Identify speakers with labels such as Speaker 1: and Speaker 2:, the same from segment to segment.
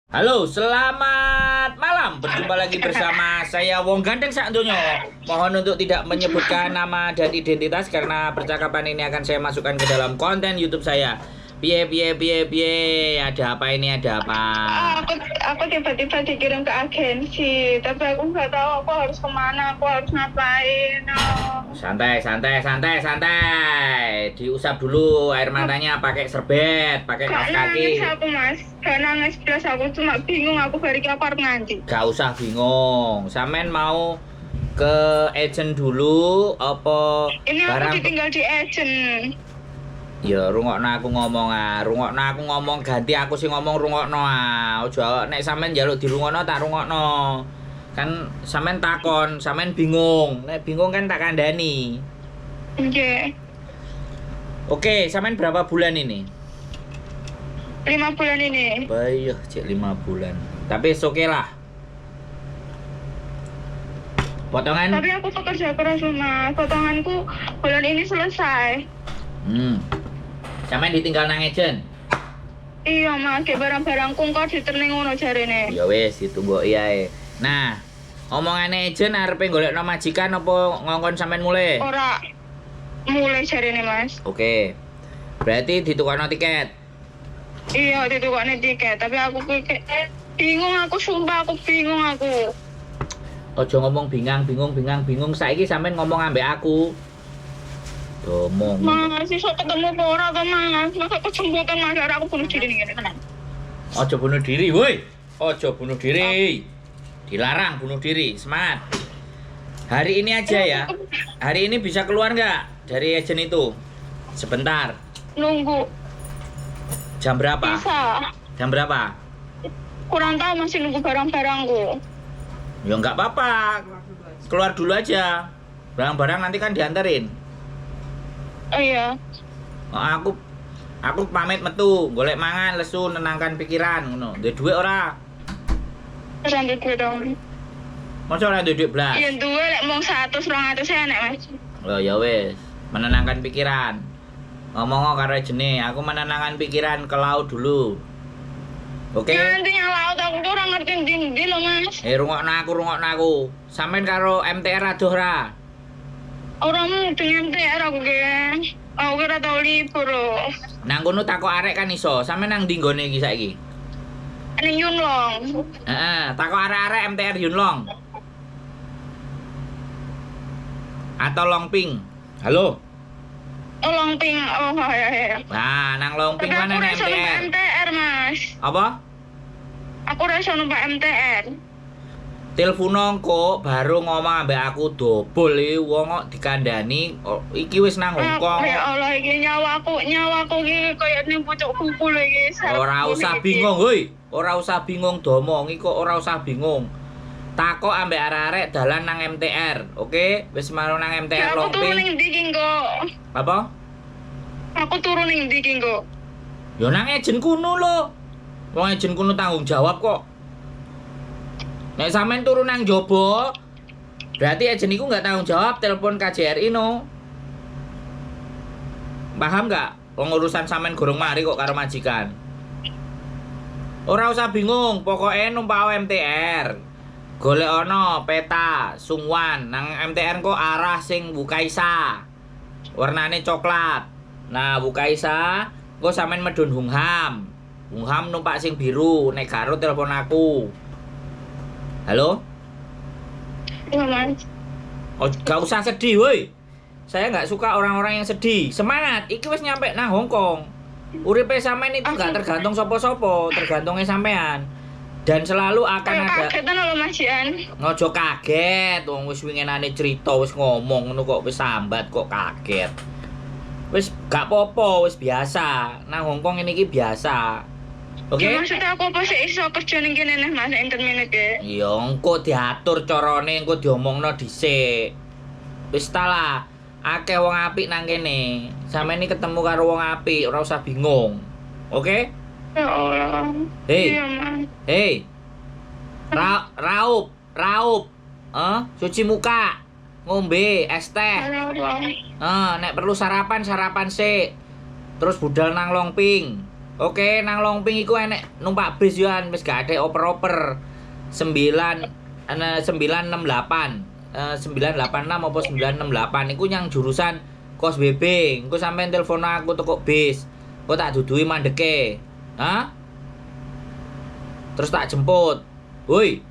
Speaker 1: Halo, selamat malam. Berjumpa lagi bersama saya Wong Ganteng Sak Donya. Mohon untuk tidak menyebutkan nama dan identitas karena percakapan ini akan saya masukkan ke dalam konten YouTube saya. Piye piye piye piye, ada apa ini, ada apa?
Speaker 2: Aku tiba-tiba dikirim ke agensi, tapi aku nggak tahu aku harus kemana, aku harus ngapain. Oh.
Speaker 1: Santai, santai, santai, santai. Diusap dulu air matanya pakai serbet, pakai
Speaker 2: Gak
Speaker 1: kaos kaki.
Speaker 2: Nangis aku, Mas, gak nangis blas, aku cuma bingung aku bari aku harus nganti.
Speaker 1: Gak usah bingung. Sampean mau ke agent dulu apa
Speaker 2: Ini aku
Speaker 1: barang
Speaker 2: ditinggal di agent.
Speaker 1: Ya rungokno aku ngomong ah, rungokno aku ngomong, ganti aku sing ngomong, rungokno ah. Aja nek sampean njaluk dirungokno tak rungokno. Kan sampean takon, sampean bingung. Nek bingung kan tak kandhani.
Speaker 2: Oke.
Speaker 1: Oke, sampean berapa bulan ini?
Speaker 2: 5 bulan ini.
Speaker 1: Bayah, cek 5 bulan. Tapi oke lah. Potongan?
Speaker 2: Tapi aku pekerja keras, Mas. Potonganku bulan ini selesai.
Speaker 1: Sampean ditinggal nang agent.
Speaker 2: Iya, Mas, kayak barang-barangku kok diterne ngono jarene.
Speaker 1: Ya wis, ditunggu ae. Nah, omongane agent arepe golekno majikan apa ngongkon sampean mulih?
Speaker 2: Ora, mulih jarene, Mas.
Speaker 1: Oke. Berarti ditukokno tiket.
Speaker 2: Iya, ditukokne tiket, tapi aku kayak bingung aku, sumpah aku bingung aku.
Speaker 1: Ojo ngomong bingang, bingung, bingang, bingung. Saiki sampean ngomong ambek aku. Domong.
Speaker 2: Mas, iso ketemu apa ora to, Mas? Masa kejemputan, Mas, ora, aku bunuh diri nih tenan.
Speaker 1: Ojo bunuh diri, woi. Ojo bunuh diri. Dilarang bunuh diri. Semangat. Hari ini aja ya. Hari ini bisa keluar nggak dari agent itu? Sebentar.
Speaker 2: Nunggu.
Speaker 1: Jam berapa?
Speaker 2: Bisa.
Speaker 1: Jam berapa?
Speaker 2: Kurang tahu, masih nunggu barang-barangku.
Speaker 1: Ya nggak apa-apa. Keluar dulu aja. Barang-barang nanti kan dianterin.
Speaker 2: Oh iya.
Speaker 1: Oh, aku pamit metu, golek mangan, lesu, nenangkan pikiran ngono. Duwe dhuwit ora?
Speaker 2: Ora duwe duit dong.
Speaker 1: Masa ora duwe dhuwit blas?
Speaker 2: Iya duwe, lek mung 100 200 enek, Mas.
Speaker 1: Oh ya wis, menenangkan pikiran. Ngomong karo jene, aku menenangkan pikiran ke laut dulu. Oke?
Speaker 2: Ya nanti yang laut aku tuh ora ngerti ndi-ndi lho, Mas.
Speaker 1: Eh, rungokno aku, rungokno aku. Sampeyan karo MTR adoh ra?
Speaker 2: Ora mudeng MTR aku ki. Aku ki ora tau libur lho.
Speaker 1: Nang kono takok arek kan iso. Sampeyan nang ndi nggone iki saiki?
Speaker 2: Ning Yuen Long.
Speaker 1: Heeh, takok arek-arek MTR Yuen Long. Atau Long Ping. Halo.
Speaker 2: Oh, Long Ping. Oh iya.
Speaker 1: Nah, nang Long Ping
Speaker 2: Tapi
Speaker 1: mana
Speaker 2: aku ora iso numpak
Speaker 1: MTR?
Speaker 2: MTR, Mas.
Speaker 1: Apa?
Speaker 2: Aku ora iso numpak MTR.
Speaker 1: Telepono kok baru ngomong ambek aku dobol iki wong kok dikandani, oh, iki wis nang Hong Kong.
Speaker 2: Ya Allah, iki nyawaku, nyawaku iki koyo ning pucuk kuku lho iki.
Speaker 1: Ora usah bingung, woi. Ora usah bingung domongi kok, ora usah bingung. Takok ambek arek-arek dalan nang MTR, oke? Wis maro nang MTR
Speaker 2: Ya, aku
Speaker 1: Long
Speaker 2: turu
Speaker 1: Ping.
Speaker 2: ning ndi iki kok?
Speaker 1: Apa?
Speaker 2: Aku turu ning ndi iki kok?
Speaker 1: Ya nang agent kuno lho. Wong agent kuno tanggung jawab kok. Nek sampean turu nang jobo, berarti agent iku nggak tanggung jawab, telepon KJRI no. Paham nggak? Wong urusan sampean gorong mari kok karo majikan. Ora usah bingung, pokoknya numpak MTR. Golek ono peta Sheung Wan nang MTR kok arah sing Wu Kai Sha. Warnane coklat. Nah, Wu Kai Sha, kok sampean medun Hung Ham. Hung Ham numpak sing biru, nek garo telepon aku. Halo?
Speaker 2: Iya, Mas.
Speaker 1: Oh, gak usah sedih, woi. Saya nggak suka orang-orang yang sedih. Semangat, iki wis nyampe nang Hong Kong. Uripe sampean itu nggak tergantung sopo-sopo, tergantungnya sampean. Dan selalu akan
Speaker 2: Kayak
Speaker 1: ada
Speaker 2: kagetan lho, Mas Ian.
Speaker 1: Ngojo kaget, wong wis winginane cerita wis ngomong ngono kok wis sambat kok kaget. Wis gak popo, wis biasa. Nang Hong Kong ini iki biasa. Oke?
Speaker 2: Ya, maksudnya aku apa sih iso kerja ning kene neh, Mas, interminate ya?
Speaker 1: Iya, engko diatur carane, engko diomongno dhisik. Wis ta lah, akeh wong apik nang kene. Sampeyan iki ketemu karo wong apik, ora usah bingung. Oke?
Speaker 2: Ya Allah.
Speaker 1: Hei.
Speaker 2: Iya, Mas.
Speaker 1: Hei. Raup, raup. Eh, cuci muka, ngombe es teh.
Speaker 2: Ya Allah.
Speaker 1: Eh, nek perlu sarapan, sarapan sik. Terus budal nang Long Ping. Oke, nang Longping iku enek numpak bis yo an wis gak ada oper-oper. 9 968. 986 apa 968 iku yang jurusan Kos BB. Engko sampean telepon aku teko bis. Engko tak dudui mandeke. Hah? Terus tak jemput. Woi,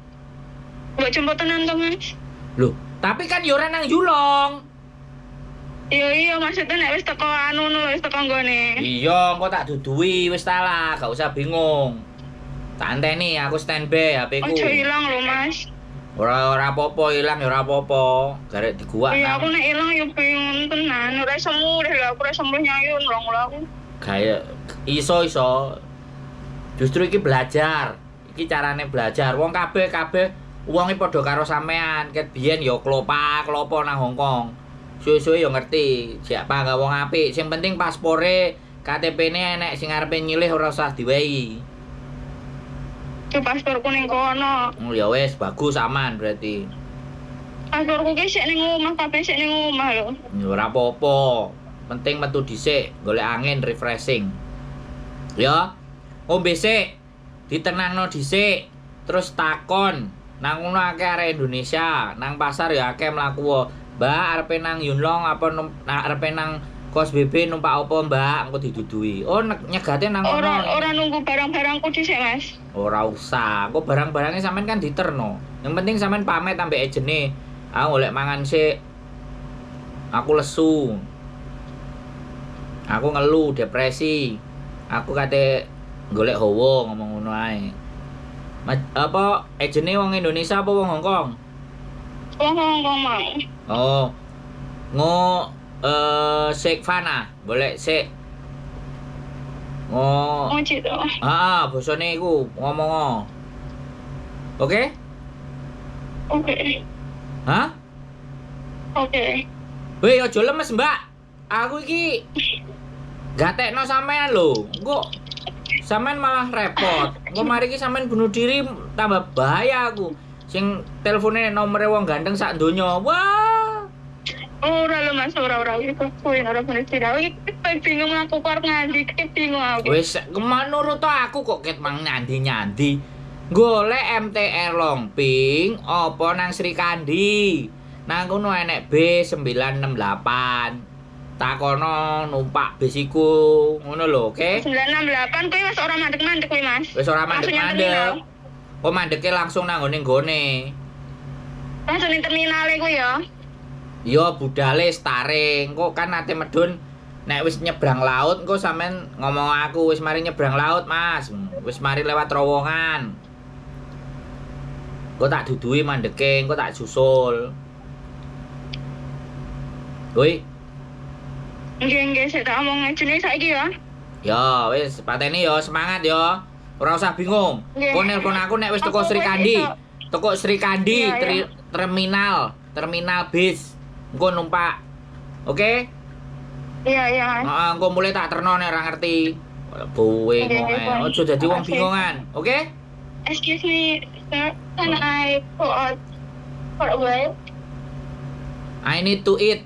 Speaker 2: Mbok jemput tenan to, Mas?
Speaker 1: loh, tapi kan yo ora nang Yulong.
Speaker 2: Iya iya, maksudnya nek wis teko anu ngono lho, wis teko nggone.
Speaker 1: Iya, engko tak dudui wis ta lah, gak usah bingung. Tak anteni, aku standby HP ku.
Speaker 2: Ojo ilang lho, Mas.
Speaker 1: Ora ora apa-apa ilang ya ora apa-apa. Garek diguak
Speaker 2: Iya,
Speaker 1: nang
Speaker 2: aku nek ilang yo bingung tenan. Ora iso mulih lho, aku ora iso mulih nyayun lho lho aku.
Speaker 1: Gaya iso iso. Justru iki belajar. Iki carane belajar. Wong kabeh kabeh wong iki padha karo sampean. Ket biyen ya klopa-klopo nang Hong Kong. Suwe-suwe ya ngerti, siapa gak wong apik. Sing penting paspore, KTP-ne enek sing arepe nyilih ora usah diwehi.
Speaker 2: Ki pasporku ning kono.
Speaker 1: Oh, ya wis bagus aman berarti.
Speaker 2: Pasporku ki sik ning omah, kabeh sik ning omah lho.
Speaker 1: Ya ora apa-apa. Penting metu dhisik, golek angin refreshing. Ya. Ngombe sik. Ditenangno dhisik. Terus takon nang ngono akeh arek Indonesia, nang pasar ya akeh mlaku. Mbak, arepe nang Yunlong apa arepe nang Kos BB numpak apa, Mbak? Engko didudui. Oh, nyegate nang kono.
Speaker 2: Ora ora nunggu barang-barangku dhisik, Mas.
Speaker 1: Ora usah. Engko barang-barangnya sampean kan diterno. Yang penting sampean pamit ambek ejene. Aku golek mangan sik. Aku lesu. Aku ngeluh depresi. Aku kate golek hawa ngomong ngono ae. Apa ejene wong Indonesia apa wong Hong Kong?
Speaker 2: Wong Hong Kong mau.
Speaker 1: Oh. Ngo sik fana, golek sik. Ngo
Speaker 2: Oh, gitu.
Speaker 1: Ah, bosone iku ngomong. Oke?
Speaker 2: Oke.
Speaker 1: Hah?
Speaker 2: Oke.
Speaker 1: Weh, aja lemes, Mbak. Aku iki gatekno sampean lho. Engko sampean malah repot. Engko mari iki sampean bunuh diri tambah bahaya aku. Sing telefone nomere wong ganteng sak donya. Wah.
Speaker 2: Ora lho Mas, ora ora iku kuwi ora bunuh diri. Aku iki bingung aku arep ngandi, iki bingung aku.
Speaker 1: Wis menurut aku kok ket mang nyandi-nyandi. Golek MTR Longping apa nang Sri Kandi. Nang kono enek B968. Takono numpak bis iku, ngono lho, oke?
Speaker 2: 968 kuwi wis ora mandek-mandek kuwi, Mas.
Speaker 1: Wis ora
Speaker 2: Langsung nyang
Speaker 1: mandek-mandek.
Speaker 2: terminal.
Speaker 1: Kok mandeke langsung nang nggone nggone.
Speaker 2: Langsung ning terminal kuwi ya.
Speaker 1: Iya, budale staring. Kok kan ate medun nek wis nyebrang laut engko sampean ngomong aku wis mari nyebrang laut, Mas. Wis mari lewat terowongan. Engko tak dudui mandeke, engko tak susul. Woi,
Speaker 2: Nggih nggih, sik tak omong jenenge saiki ya.
Speaker 1: ya wis pateni ya semangat ya. Ora usah bingung.
Speaker 2: Nggih.
Speaker 1: Kok nelpon aku nek wis teko
Speaker 2: Aku
Speaker 1: Sri
Speaker 2: wis
Speaker 1: Kandi.
Speaker 2: iso.
Speaker 1: Teko Sri Kandi
Speaker 2: Iya, iya.
Speaker 1: terminal, terminal bis. Engko numpak. Oke?
Speaker 2: Iya iya, Mas.
Speaker 1: Heeh, engko mulai tak terno nek ora ngerti. Bowe
Speaker 2: Nggih,
Speaker 1: kok.
Speaker 2: nggih,
Speaker 1: Aja dadi wong
Speaker 2: Makasih.
Speaker 1: bingungan. Oke?
Speaker 2: Excuse me, sir. Can I go out for a while?
Speaker 1: I need to eat.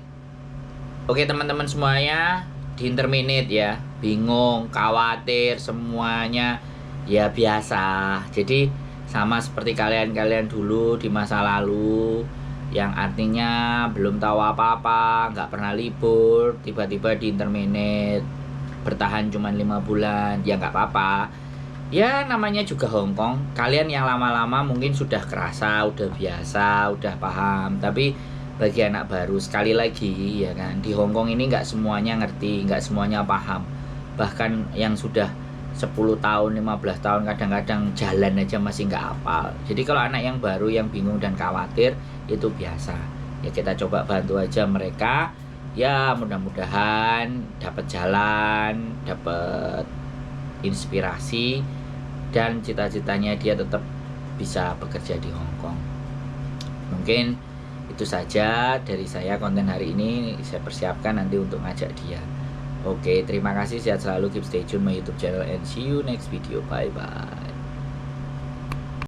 Speaker 1: Oke, teman-teman semuanya, di interminate ya. Bingung, khawatir semuanya ya biasa. Jadi sama seperti kalian-kalian dulu di masa lalu yang artinya belum tahu apa-apa, nggak pernah libur, tiba-tiba di interminate, bertahan cuma 5 bulan, ya nggak apa-apa. Ya namanya juga Hong Kong. Kalian yang lama-lama mungkin sudah kerasa, udah biasa, udah paham. Tapi bagi anak baru sekali lagi ya kan, di Hong Kong ini nggak semuanya ngerti, nggak semuanya paham. Bahkan yang sudah 10 tahun, 15 tahun kadang-kadang jalan aja masih nggak hafal. Jadi kalau anak yang baru yang bingung dan khawatir itu biasa. Ya kita coba bantu aja mereka. Ya mudah-mudahan dapat jalan, dapat inspirasi, dan cita-citanya dia tetap bisa bekerja di Hong Kong. Mungkin itu saja dari saya konten hari ini. Saya persiapkan nanti untuk ngajak dia. Oke, terima kasih, sehat selalu, keep stay tune my YouTube channel, and see you next video. Bye bye.